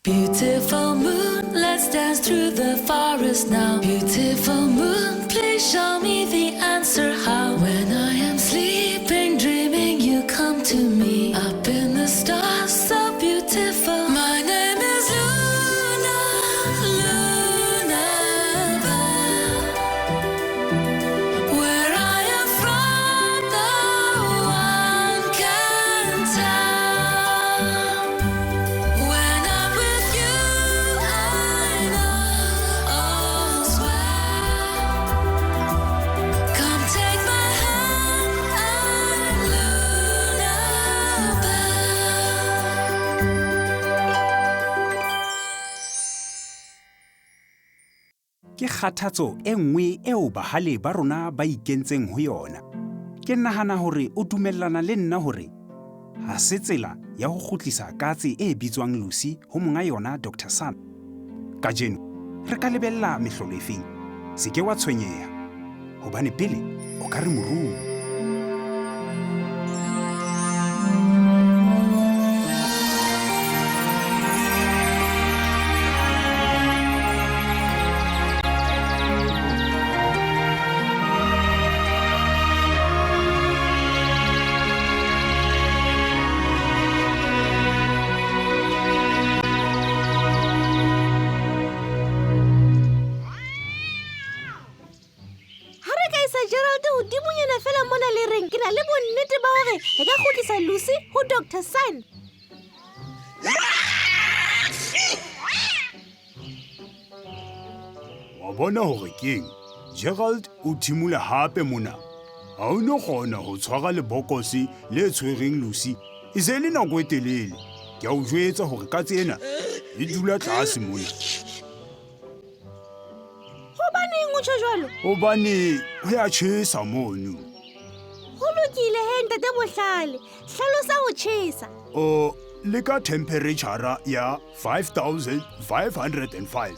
Beautiful moon, let's dance through the forest now. Beautiful moon, please show me the answer how. When I am sleeping, dreaming, you come to me. Up in the stars, so beautiful. My name is Luna, Luna Bell. Where I am from, no one can tell. When I'm with you, I know all's well. Come take my hand, I'm Luna Bell. Ke kgathatso e nngwe eo bahale ba rona ba ikentseng ho yona. Ke nahana hore o dumellana le nna hore ha se tsela ya ho kgutlisa katse e bitswang Lucy ho monga yona Dr. Sun. Kajeno re ka lebella mehlolo efeng? Se ke wa tshwenyeha hobane pele o ka re moruo. Ha re ka isa Gerald hodimonyana fela mona le reng ke na le bonnete ba hore re ka kgutlisa Lucy ho Dr. Sun. Wa bona hore keng? Gerald o thimula hape mona. Ha o no kgona ho tshwara lebokose le tshwereng Lucy. E se le nako e telele. Ke a o jwetsa hore katse ena e dula tlase mona. Hobaneng o tjho jwalo? Hobane ho ya tjhesa mono. Ho lokile he ntate Bohlale. Hlalosa ho tjhesa. O le ka temperature ya 5505.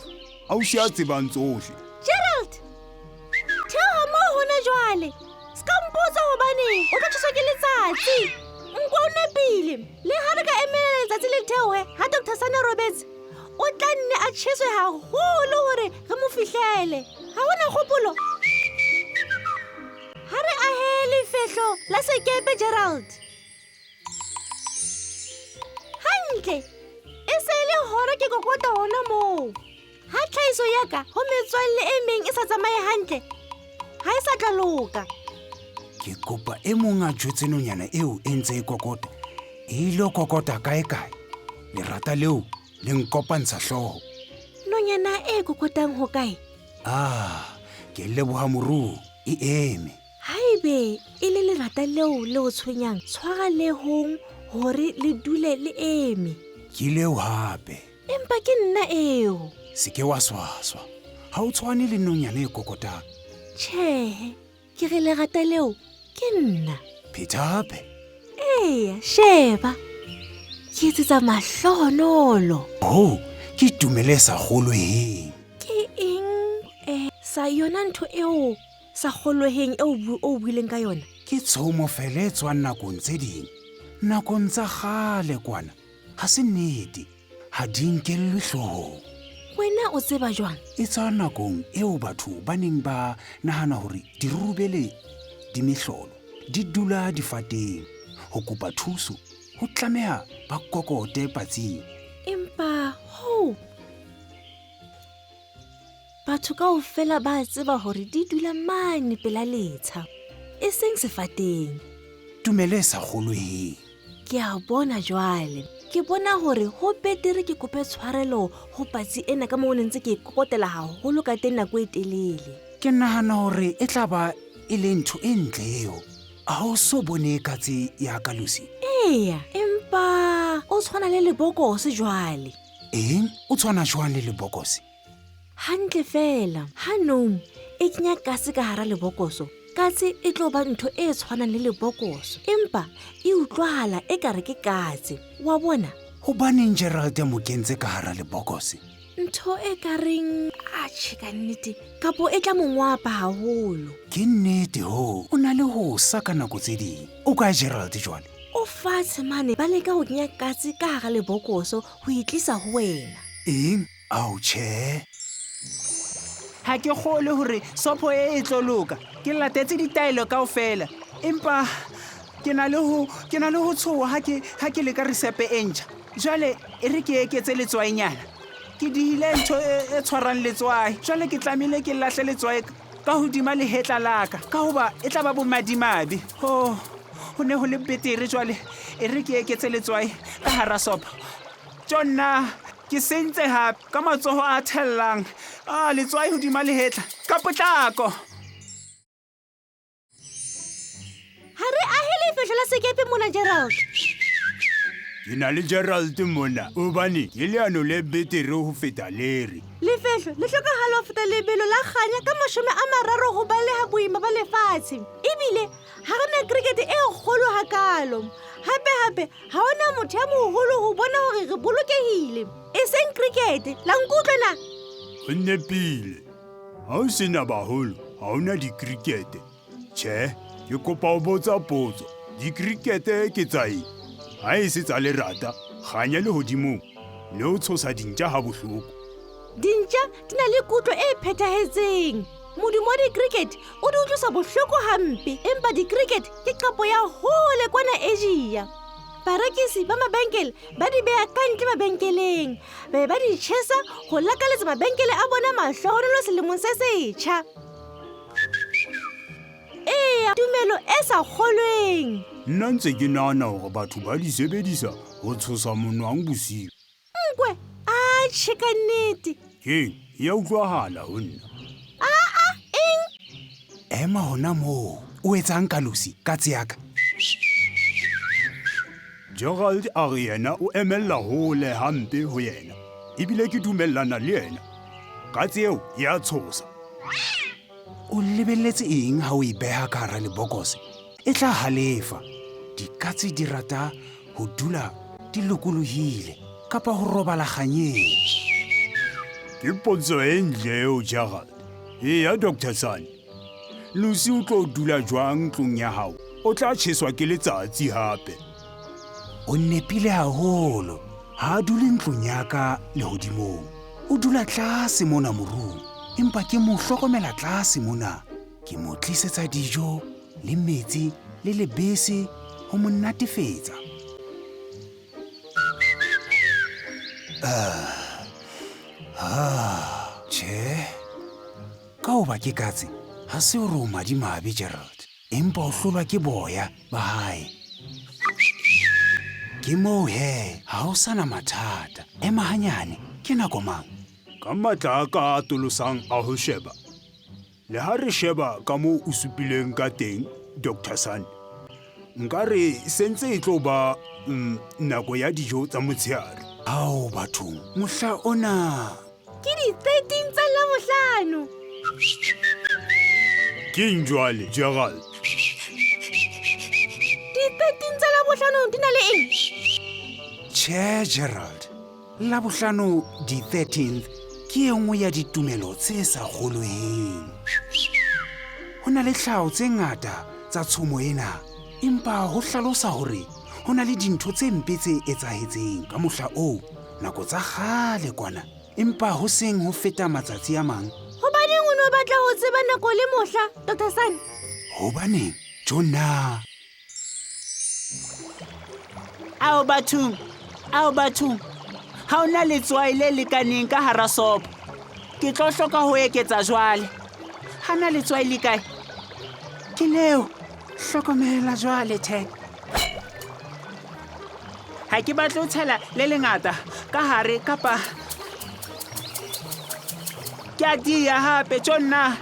Ausi a tsebang tsohle. Gerald! Theoha moo hona jwale. Se ka mpotsa hobaneng o tlo tjheswa ke letsatsi. Nko o nepile. Le ha re ka emela letsatsi le theohe ha Dr. Sun a robetse, o tla nne a tjheswe haholo hore re mo fihlele. Ha hona kgopolo. Ha re ahe lefehlo la sekepe Gerald. Hantle. E se e le hora ke kokota hona moo. Ha tlhahiso ya ka ho metswalle e meng e sa tsamaye hantle, ha e sa tla loka. Ke kopa e mong a jwetse nonyana eo e ntse e kokota. E ilo kokota kae kae. Lerata leo le nkopantsha hlooho. Nonyana e kokotang ho kae? Ah, ke leboha moruo e eme. Haebe e le lerata leo le o tshwenyang, tshwara le hong hore le dule le eme. Ke leo hape. Empa ke nna eo. Se ke wa swaswa. Ha o tshwane le nonyana e kokotang. Tjhehe, ke re lerata leo ke nna. Pheta hape. Eya, sheba. Ke etsetsa mahlohonolo. Oh, ke tumelo e sa kgolweheng. Ke eng sa yona ntho eo sa kgolweheng eo o buileng ka yona? Ke tshomo fela e tswang nakong tse ding. Nakong tsa kgale kwana. Ha se nnete. Ha di nkellwe hloohong. Wena o tseba jwang? E tswa nakong eo batho ba neng ba nahana hore dirurubele di mehlolo, di dula difateng. Ho kopa thuso, ho tlameha ba kokote patsing. Empa hoo batho kaofela ba tseba hore di dula mane pela letsha, e seng sefateng. Tumelo e sa kgolweheng. Ke a bona jwale. Ke bona hore ho betere ke kope tshwarelo ho patsi ena ka moo ne ntse ke e kokotela haholo ka teng nako e telele. Ke nahana hore e tla ba e le ntho e ntle eo. Ha o so bone katse ya ka, Lucy? Eya, empa o tshwana le lebokose jwale. Eng? O tshwana jwang le lebokose? Hantle fela, ha gnome e kenya katse ka hara lebokoso, katse e tlo ba ntho e tshwanang le lebokoso, empa e utlwahala e kare ke katse. Wa bona? Hobaneng Gerald a mo kentse ka hara lebokose? Ntho e ka reng, atjhe ka nnete, kapo e tla mo ngwapa haholo. Ke nnete hoo, o na le ho sa ka nako tse ding. O kae Gerald jwale? O fatshe mane ba leka ho kenya katse ka hara lebokoso ho e tlisa ho wena. Eng? Ao tjhe. Ha ke kgolwe hore sopho e e tlo loka. Ke latetse ditaelo kaofela. Empa ke na le ho ke na le ho tshoha ha ke ha ke leka risepe e ntjha. Jwale e re ke eketse letswainyana. Ke dihile ntho e, e tshwarang letswai. Jwale ke tlamehile ke lahle letswai ka hodima lehetla la ka ka hoba e tla ba bomadimabe. Ho ho ne ho le betere jwale e re ke eketse letswai ka hara sopho. Tjo nna ke sentse hape ka matsoho a thellang a letswai hodima lehetla ka potlako. Ha re ahe lefehlo la sekepe mona, Gerald. Ke na le Gerald mona hobane ke leano le betere ho feta lere. Lefehlo le hlokahala ho feta lebelo la kganya ka 30 ho baleha boima ba lefatshe. Ebile ha re na krikete e kgolo hakaalo. Hape-hape ha ho na motho ya moholo ho bona hore re bolokehile. Eseng krikete, la nkutlwa na? O nepile. Ha o se na baholo, ha o na dikrikete. Tjhe, ke kopa ho botsa potso. Dikrikete ke tsa eng? Ha e se tsa lerata, kganya lehodimong le ho tshosa dintja ha bohloko. Dintja di na le kutlo e phethahetseng. Modumo wa di-cricket o di utlwisa bohloko hampe, empa di-cricket ke qapo ya hole kwana Asia. Barekisi ba mabenkele ba di beha ka ntle mabenkeleng, ba be ba di tjhesa ho lakaletsa mabenkele a bona mahlohonolo selemong se setjha. Eya, tumelo e sa kgolweng. Nna ntse ke nahana hore batho ba di sebedisa ho tshosa monwang bosiu. Nkwe, atjhe ka nnete. Keng, e a utlwahala ho nna. Aa, eng? Ema hona moo. O etsang ka Lucy, katse ya ka? Gerald a re yena o emella hole hampe ho yena. Ebile ke dumellana le yena. Katse eo e a tshosa. O lebelletse eng ha o e beha ka hara lebokose? E tla halefa. Dikatse di rata ho dula di lokolohile kapa ho robala kganyeng. Ke potso e ntle eo, Gerald. Eya, Doctor Sun. Lucy o tlo dula jwang ntlong ya hao? O tla tjheswa ke letsatsi hape. O nepile haholo. Ha a dule ntlong ya ka lehodimong. O dula tlase mona morung, empa ke mo hlokomela tlase mona. Ke mo tlisetsa dijo le metsi le lebese ho mo natefetsa. Ah, tjhe. Ka hoba ke katse, ha se hore o madimabe, Gerald, empa o hlolwa ke boya ba hae. Ke moo he, ha ho sa na mathata. Ema hanyane, ke nako mang? Ka matla a ka a atolosang a ho sheba, le ha re sheba ka moo o supileng ka teng, Doctor Sun, nka re sentse e tlo ba nako ya dijo tsa motshehare. Ao bathong, mohla ona. Ke di-13 tsa Labohlano. Keng jwale, Gerald? Di-13 tsa Labohlano di na le eng? Tjhe, Gerald. Labohlano di-13th ke e nngwe ya ditumelo tse sa kgolweng. Ho na le tlhaho tse ngata tsa tshomo ena, empa ho hlalosa hore ho na le dintho tse mpe tse etsahetseng ka mohla oo nako tsa kgale kwana, empa ho seng ho feta matsatsi a mang. Hobaneng o ne o batla ho tseba nako le mohla, Doctor Sun? Hobaneng? Jo nna. Ao bathong, ao bathong, ha o na letswai le lekaneng ka hara sopo. Ke tlo hloka ho eketsa jwale. Ha na letswai le kae? Ke leo. Hlokomela jwale, Ted. Ha ke batle ho tshela le lengata ka hare kapa ke a dia hape tjo nna.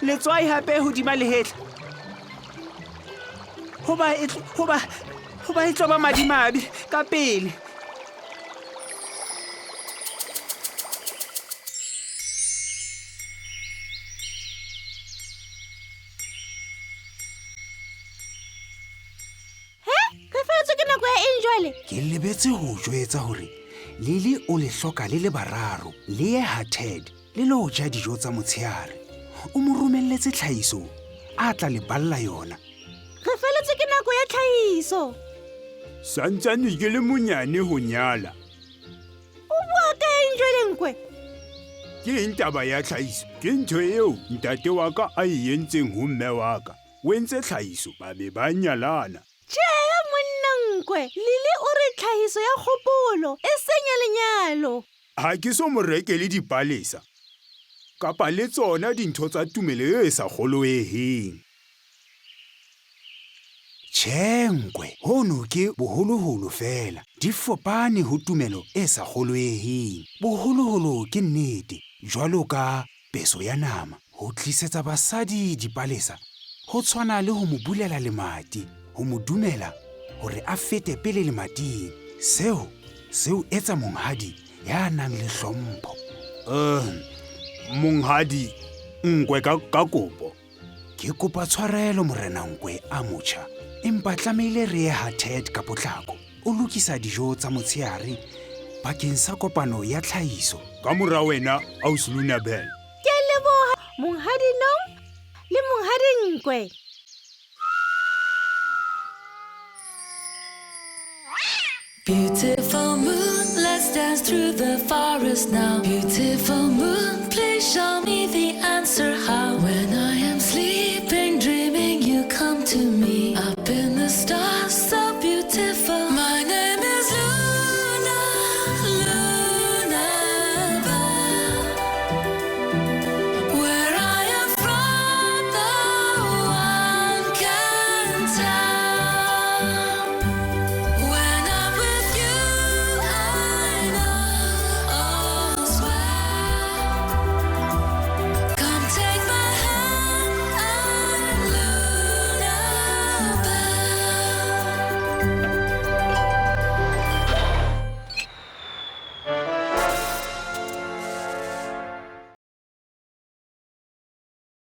Letswai hape hodima lehetla. Hoba e tlo, hoba, hoba e tlo ba madimabe ka pele. He, re feletswe ke nako ya eng jwale? Ke lebetse ho o jwetsa hore Lily o le hloka le le bararo le ye ha Ted le lo ja dijo tsa motshehare. O mo romelletse tlhahiso a tla le balla yona. Re feletswe felletswe ke nako ya tlhahiso. Santsane ke le monyane ho nyala. O bua ka eng jwale Nkwe? Ke eng taba ya tlhahiso? Ke ntho eo ntate wa ka a e entseng ho mme wa ka. O entse tlhahiso ba be ba nyalana. Tjhe, monna Nkwe, Lili o re tlhahiso ya kgopolo, e seng ya lenyalo. Ha ke so mo rekele dipalesa kapa le tsona dintho tsa tumelo e sa kgolweheng. Tjhe, Nkwe, hono ke boholoholo feela. Di fapane ho tumelo e sa kgolweheng. Boholoholo ke nnete, jwalo ka peso ya nama. Ho tlisetsa basadi dipalesa ho tshwana le ho mo bulela lemati, ho mo dumela hore a fete pele lemating. Seo se o etsa monghadi ya nang le hlompho. Monghadi Nkwe ka, ka kopo. Ke kopa tshwarelo morena Nkwe a motjha, empa tlamehile re ye ha Ted ka potlako. O lokisa dijo tsa motshehare bakeng sa kopano ya tlhahiso. Ka mora wena, Ausi Lunabel. Ke a leboha Monghadi Nong le Monghadi Nkwe. Beautiful moon, let's dance through the forest now. Beautiful moon, please show me the answer how. When